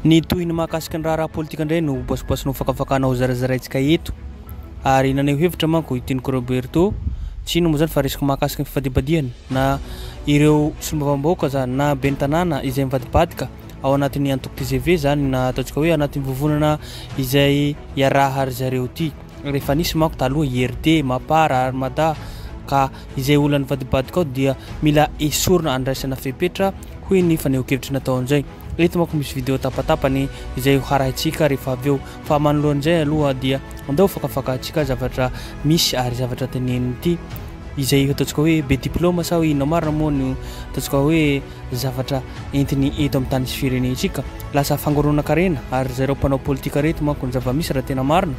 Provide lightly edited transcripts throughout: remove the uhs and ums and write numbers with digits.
Ny tohiny mahakasika ny raharaha politika indray no boasoboasina ho fakafakana ho zarazaraintsika eto. Ary naneho hevitra manko i Tinoka Roberto, tsy inona moa izany fa resaka mahakasika ny fifadibadihana na ireo solombavambahoaka izany na ben'ny tanàna izay mivadibadika ao anatin'ny antoko tgv izany na ataontsika hoe anatin'ny vovonana izay iaraha ry zareo ity. Rehefa nisy manko taloha IRD, Mapar, Armada ka izay olona nivadibadika ao dia mila esorina andraisana fepetra hoy ny fanehoan-kevitra nataon'izay. Eto manko misy video tapatapany izay ho harahintsika rehefa avy eo. Fa manoloana izay aloha dia andao hofakafakantsika zavatra misy ary zavatra tenenin'ity izay ataontsika hoe be diplôma sa hoe inona marina moa no ataontsika hoe zavatra entiny eto amin'ny tany sy firenentsika. Lasa fangoronan-karena ary ry zareo mpanao politika reto manko ny zava-misy raha tena marina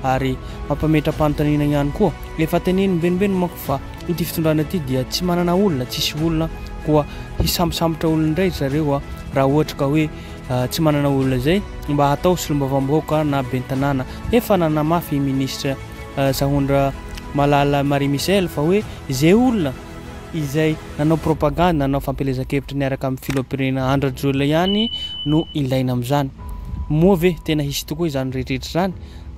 ary mampametra-panontaniana ihany koa. Efa teneniny mbenombeno manko fa ity fitondrana ity dia tsy manana olona, tsisy olona koa hisambosambotra olona indray ry zareo raha ohatra ka hoe tsy manana olona izay mba hatao solombavambahoaka na ben'ny tanàna. Efa nanamafy i minisitra Sahondra Malala Marie Michelle fa hoe izay olona izay nanao propagandy, nanao fampielezan-kevitra niaraka amin'ny filoham-pirenena Andry Rajoelina ihany no ilaina amin'izany. Moa ve tena hisy tokoa izany rehetrarehetra izany?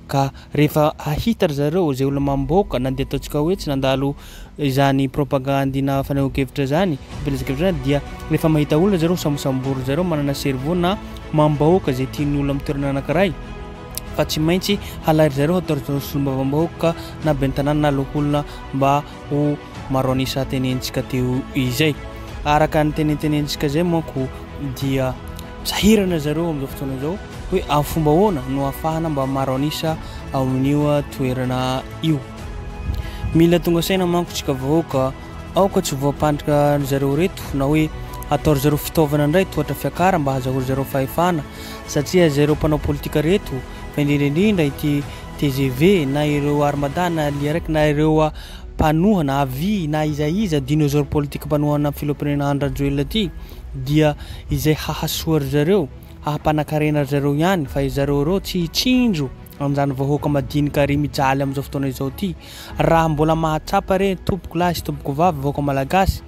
Ka rehefa hahita ry zareo izay olona mamboaka na dia ataontsika hoe tsy nandalo izany propagandy na fanehoan-kevitra izany, fampielezan-kevitra izany dia rehefa mahita olona zareo sambosambory zareo manana cerveau na mambahoaka izay tian'ny olona amin'ny toerana anankiray fa tsy maintsy halairy zareo hatao ry zareo solombavambahoaka na ben'ny tanàna na loholona mba ho maro an'isa tenenitsika teo izay. Araka ny tenentenenitsika izay manko dia sahirana zareo amin'izao fotoana izao hoe amin'ny fomba ahoana no ahafahana mba maro an'isa ao amin'io toerana io. Mila tonga saina manko tsika vahoaka, aoka tsy voampandrika ry zareo reto na hoe atao ry zareo fitaovana indray tohatra fiakara mba hazahory zareo fahefana satria zareo mpanao politika reto fa indrindra indrindra ity tgv na ireo armada na liarec na ireo mpanohana avi na iza iza dinosaure politique mpanohana filoham-pirenena Andry Rajoelina ity dia izay hahasoa ry zareo hahampanakarena ry zareo ihany fa izareo ireo tsy hitsinjo an'izany vahoaka madinika ary mijaly amin'izao fotoana izao ity raha mbola mahatsapa re tompoko lahy sy tompoko vavy vahoaka malagasy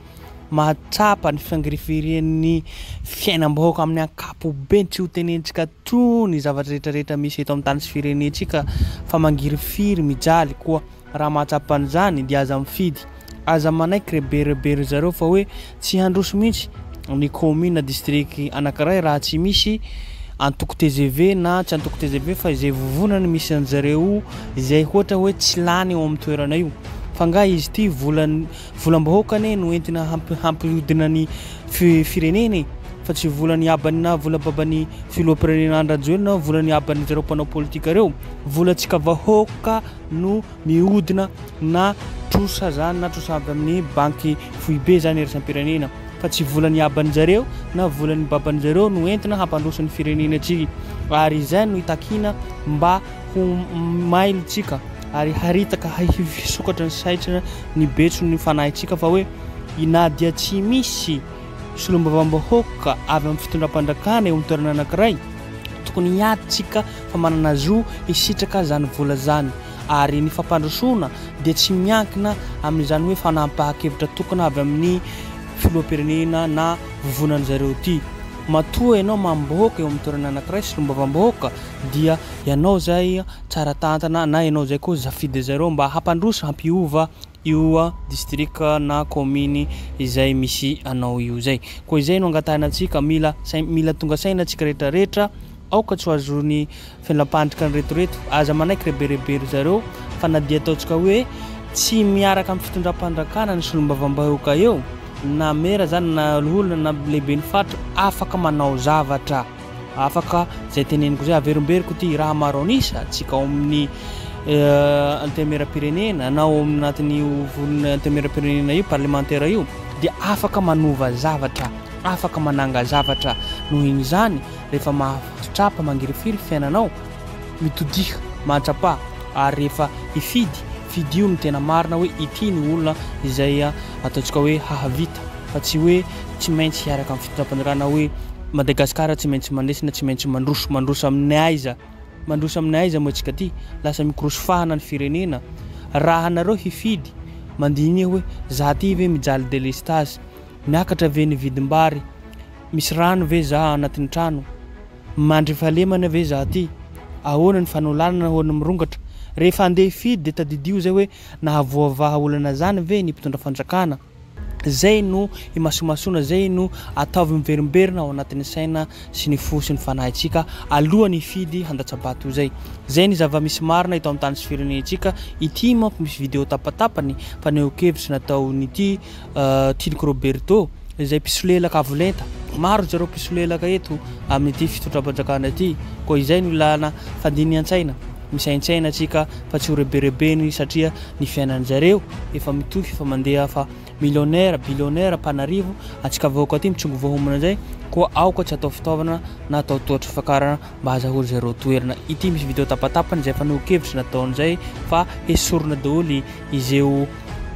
mahatsapa ny fangirifirian'ny fiainam-bahoaka amin'ny ankapobeny tsy ho tenentsika toa ny zavatra rehetra rehetra misy eto amin'ny tany sy firenentsika fa mangirifiry mijaly koa raha mahatsapa an'izany dia aza mifidy aza manaiky reberebery zareo fa hoe tsy handroso mihitsy ny commune district anankiray raha tsy misy antoko tgv na tsy antoko tgv fa izay vovonany misy an'zareo izay ohatra hoe tsy lany eo amin'ny toerana io fa nga izy ity volan volam-bahoaka anie no entina hampihodina ny firenena e fa tsy volan'ny abany na vola baban'ny filoham-pirenena Andry Rajoelina na volan'ny aban'ny zareo mpanao politika reo, volantsika vahoaka no mihodina na trosa zany na trosa avy amin'ny banky foibe zany iraisam-pirenena fa tsy volan'ny aban'ny zareo na volan'ny baban'ny zareo no entina hampandroso ny firenena tsika ary izay no itakiana mba ho mailo tsika ary haritaka hisokatra ny saitsina ny betso ny fanahintsika fa hoe na dia tsy misy solombavambahoaka avy amin'ny fitondram-panjakana eo amin'ny toerana anankiray, tokony hiady tsika fa manana zo hisitraka zany vola zany ary ny fampandrosoana dia tsy miankina amin'izany hoe fanampahan-kevitra tokana avy amin'ny filoham-pirenena na vovonan'zareo ity. Matoa ianao mambohoka eo amin'ny toerana anankiray solombavambahoaka dia ianao zay tsara tantana na ianao zay koa zafidy zareo mba hampandroso hampiova io district na commune izay misy anao io zay. Koa izay no angatahina antsika, mila mila tonga saina antsika rehetra rehetra, aoka tsy ho azon'ny felampandrika ny reto reto, aza manaiky reberebery zareo fa na dia ataontsika hoe tsy miaraka amin'ny fitondram-panjakana ny solombavambahoaka eo, na mera zany na loholona na lehiben'ny faritra afaka manao zavatra. Afaka izay teneniko izay, averimberiko ity, raha maro an'isa tsika ao amin'ny antenimierampirenena na ao anatin'io vondrona antenimierampirenena io, parlemantera io, dia afaka manova zavatra, afaka mananga zavatra. Noho izany, rehefa mahatsapa mangirifiry fiainanao, mitodiha, mahatsapa, ary rehefa hifidy, fidio ny tena marina hoe ity ny olona izay ataontsika hoe hahavita. fa tsy hoe tsy maintsy hiaraka amin'ny fitondram-panjakana hoe Madagasikara tsy maintsy mandresy na tsy maintsy mandroso, mandroso amin'ny aiza? Mandroso amin'ny aiza moa tsika ty? Lasa mikorosy fahana ny firenena. Raha nareo hifidy, mandiniha hoe za ty ve mijaly delestazy? Miakatra ve ny vidim-bary? Misy rano ve za anatin'ny trano? Mandry fahalemana ve za ty? Ahoana ny fanolanana ahoana ny mirongatra? Rehefa andeha hifidy dia tadidio izay hoe nahavoavaha olana zany ve ny mpitondra fanjakana? Zay no imasomasoana, zay no ataovy miverimberina ao anatin'ny saina sy ny fo sy ny fanahintsika alohan'ny hifidy handatsa-bato izay. Zay ny zava-misy marina eto amin'ny tany sy firenentsika. Ity manko misy video tapatapany fanehoan-kevitra nataon'ity Tinoky Roberto izay mpisolelaka avo lenta. Maro ry zareo mpisolelaka eto amin'ity fitondram-panjakana ity. Koa izay no ilana fandinihan-tsaina. Misaintsaina tsika fa tsy ho reberebeny satria ny fiainan zareo efa mitohy efa mandeha fa millionnaire, billionnaire, mpanarivo antsika vahoaka aty mitsongo voahomana zay koa aoka tsy atao fitaovana na atao tohatra fakarana mba azahory zareo toerana. Ity misy video tapatapany izay fanehoan-kevitra nataon'izay fa hesorina daholo izeo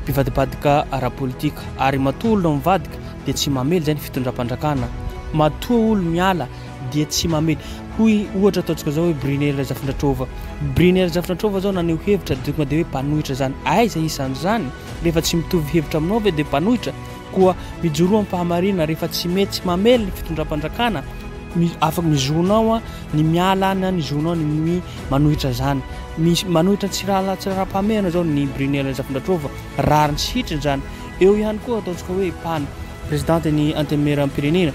mpivadibadika ara-politika ary matoa olona mivadika dia tsy mamely izay ny fitondram-panjakana. Matoa olo miala dia tsy mamely. Hoy ohatra ataontsika zao hoe Brunel Razafindratrova. Brunel Razafindratrova zao naneho hevitra dia tonga dia hoe mpanohitra zany. Aiza isan'izany? Rehefa tsy mitovy hevitra aminao ve dia mpanohitra? Koa mijoroa am-pahamarinana rehefa tsy mety tsy mamely ny fitondram-panjakana, afaka ny zonao ny miala na ny zonao ny manohitra zany. Misy manohitra tsy raha tsy raharam-pahamehana zao ny Brunel Razafindratrova. Rariny sy hitriny zany. Eo ihany koa ataontsika hoe PAN, Presidente ny Antenimierampirenena.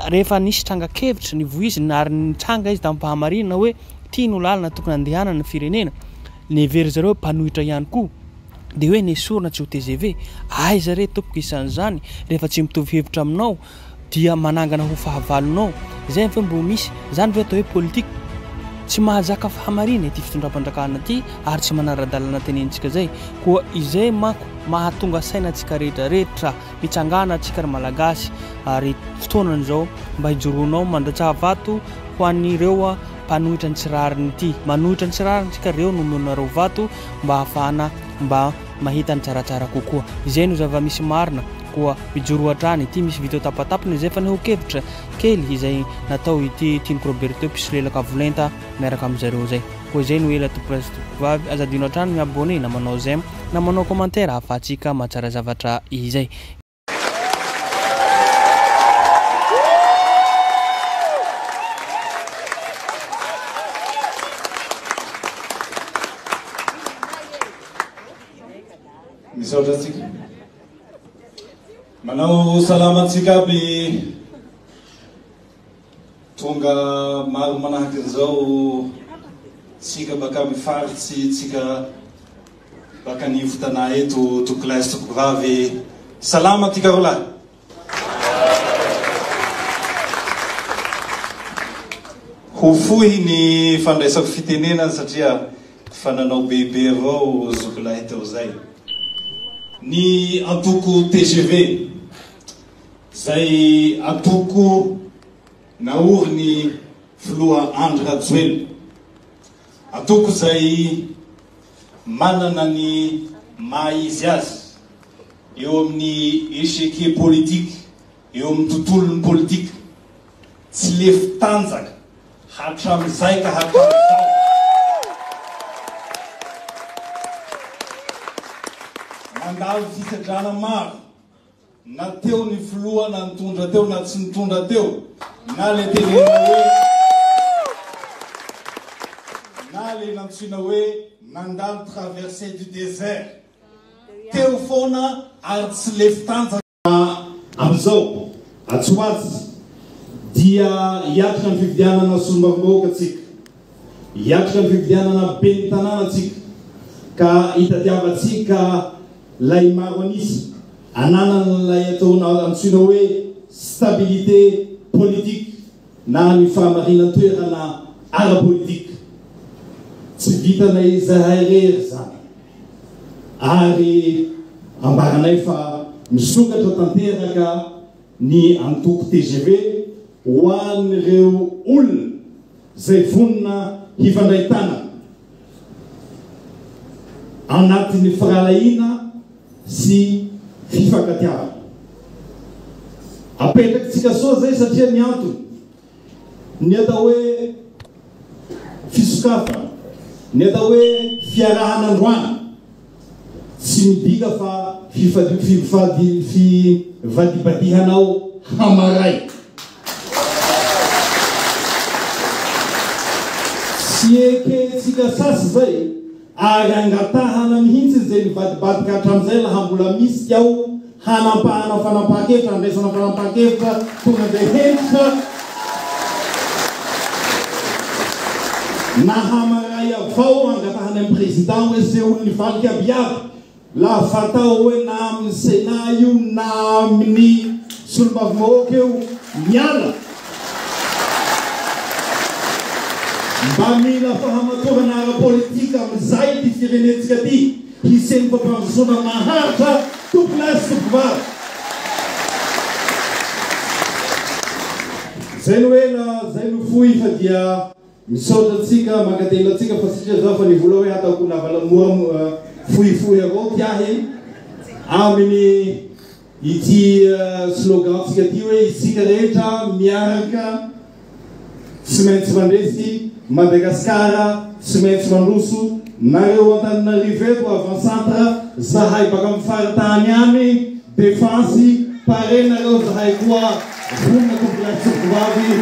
Rehefa nisy tranga-kevitra nivoizina ary nitranga izy tamim-pahamarinana hoe ity no lalana tokony handehanana ny firenena, neverin zareo mpanohitra ihany koa dia hoe nesorina tsy ho tgv. Aiza re tompoko isan'izany rehefa tsy mitovy hevitra aminao dia manangana ho fahavalonao. Izay ve mbo misy? Izany ve atao hoe politique? Tsy mahazaka fahamarina ity fitondram-panjakana ity ary tsy manara-dalana tenenintsika izay. Koa izay manko mahatonga saina antsika rehetra rehetra. Mitsangàna antsika ry Malagasy ary fotoanany izao mba hijoroanao mandatsaha vato ho an'ireo mpanohitra ny tsy rariny ity. Manohitra ny tsy rariny tsika reo no omenareo vato mba hahafahana mba mahita ny tsaratsara kokoa. Izay no zava-misy marina koa mijoroa hatrany. Ity misy video tapatapany izay fanehoan-kevitra kely izay natao ity Tinoky Roberto mpisolelaka avo lenta miaraka amin'zareo izay. Koa izay no ela tompokolahy sy tompokovavy, aza adino hatrany mi abonner na manao j'aime na manao commentaire ahafahantsika mahatsara zavatra izay. Misaotra antsika. Manao salama antsika aby. Tonga maro manahaky an'izao tsika baka amin'ny faritsy tsika baka anivo tanà eto tompokolahy sy tompokovavy. Salama tika rolahy. Ho fohy ny fandraisako fitenenana satria fa nanao bebe avao zokilahy teo zay. Ny antoko tgv Izay antoko naorin'ny filoha Andry Rajoelina. Antoko izay manana ny maha izy azy eo amin'ny échiquier politique, eo amin'ny tontolon'ny politika. Tsy lefy tanjaka hatramin'izay ka hatramin'izao. Nandalo fisedrana maro. Na teo ny filoha na nitondra teo na tsy nitondra teo, na le tenenina hoe na le nantsoina hoe nandalo traversée du désert, teo foana ary tsy lefy tanjaka. Amin'izao, atsy ho atsy, dia hiatrika ny fifidianana solombavambahoaka tsika, hiatrika ny fifidianana ben'ny tanàna tsika, ka hitadiavantsika Ilay maro an'isa, ananan'ilay atao antsoina hoe stabilité politique na ny fahamarinan-toerana ara-politika. Tsy vitanay izahay irery izany ary ambaranay fa misokatra tanteraka ny antoko tgv ho an'ireo olona izay vonona hifandray tanana anatin'ny firahalahiana sy fifankatiavana. Apetrakitsika soa izay satria ny antony, ny atao hoe fisokafana, ny atao hoe fiarahana androany tsy midika fa fivadibadihanao hamaray. Tsy ekentsika sasy zay ary angatahana mihitsy izay nivadibadika hatramizay laha mbola misy ao hanampahana fanampahan-kevitra, handraisana fanampahan-kevitra tonga dia hentitra na hamaray avao angatahana amin'ny président hoe ze olo nivadika abiaby Laha fatao hoe na amin'ny Sénat io na amin'ny solombavambahoaka io, miala. Mba mila fahamatorana ara-politika amin'izay ity firenentsika ity hisian'ny fampandrosoana maharitra tompolahy sy tompovavy. Zay no ela, zay no fohy fa dia Misaotra antsika, mankatelina antsika fa satria zaho fa nivola hoe hataoko lavala mora fohifohy avao ty ahy aminy ity slogan tsika ty hoe isika rehetra miaraka tsy maintsy mandresy, Madagascar tsy maintsy mandroso, nareo Antananarivo eto avant centre, zahay baka am faritany any, defense, pare nareo zahay koa vonona tompolahy sy tompovavy.